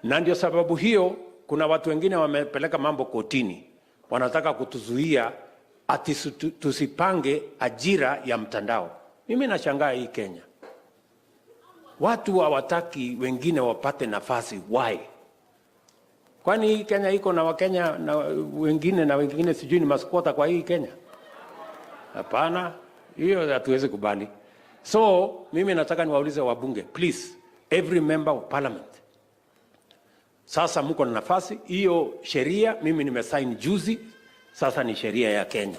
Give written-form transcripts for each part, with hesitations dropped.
Na ndio sababu hiyo kuna watu wengine wamepeleka mambo kotini, wanataka kutuzuia ati tusipange ajira ya mtandao. Mimi nashangaa hii Kenya, watu hawataki wengine wapate nafasi. Why? Kwani hii Kenya iko na Wakenya na wengine sijui ni masquatter kwa hii Kenya? Hapana, hiyo hatuwezi kubali. So mimi nataka niwaulize wabunge, please, every member of parliament, sasa mko na nafasi hiyo. Sheria mimi nimesign juzi, sasa ni sheria ya Kenya.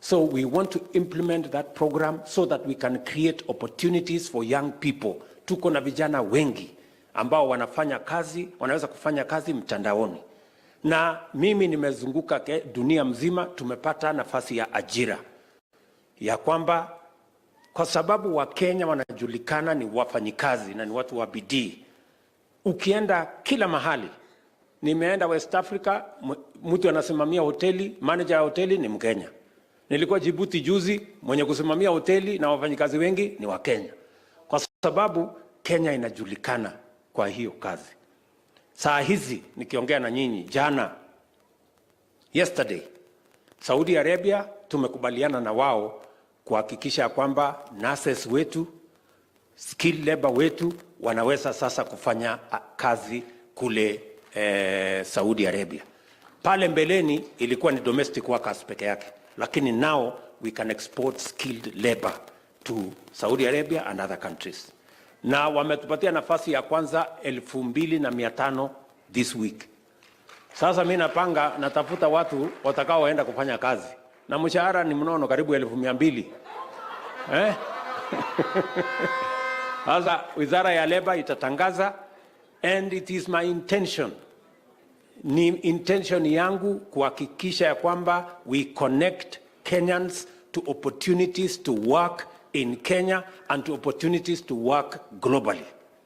So we want to implement that program so that we can create opportunities for young people. Tuko na vijana wengi ambao wanafanya kazi, wanaweza kufanya kazi mtandaoni, na mimi nimezunguka dunia mzima, tumepata nafasi ya ajira ya kwamba kwa sababu Wakenya wanajulikana ni wafanyikazi na ni watu wa bidii. Ukienda kila mahali, nimeenda West Africa, mtu anasimamia hoteli, manager ya hoteli ni Mkenya. Nilikuwa Djibouti juzi, mwenye kusimamia hoteli na wafanyikazi wengi ni Wakenya, kwa sababu Kenya inajulikana kwa hiyo kazi. Saa hizi nikiongea na nyinyi, jana, yesterday, Saudi Arabia tumekubaliana na wao kuhakikisha kwamba nurses wetu, skilled labor wetu wanaweza sasa kufanya kazi kule Saudi Arabia. Pale mbeleni ilikuwa ni domestic workers peke yake, lakini now we can export skilled labor to Saudi Arabia and other countries. Na wametupatia nafasi ya kwanza 2,500 this week. Sasa mi napanga, natafuta watu watakaoenda kufanya kazi na mshahara ni mnono, karibu 200,000, eh? Sasa wizara ya leba itatangaza, and it is my intention, ni intention yangu kuhakikisha ya kwamba we connect Kenyans to opportunities to work in Kenya and to opportunities to work globally.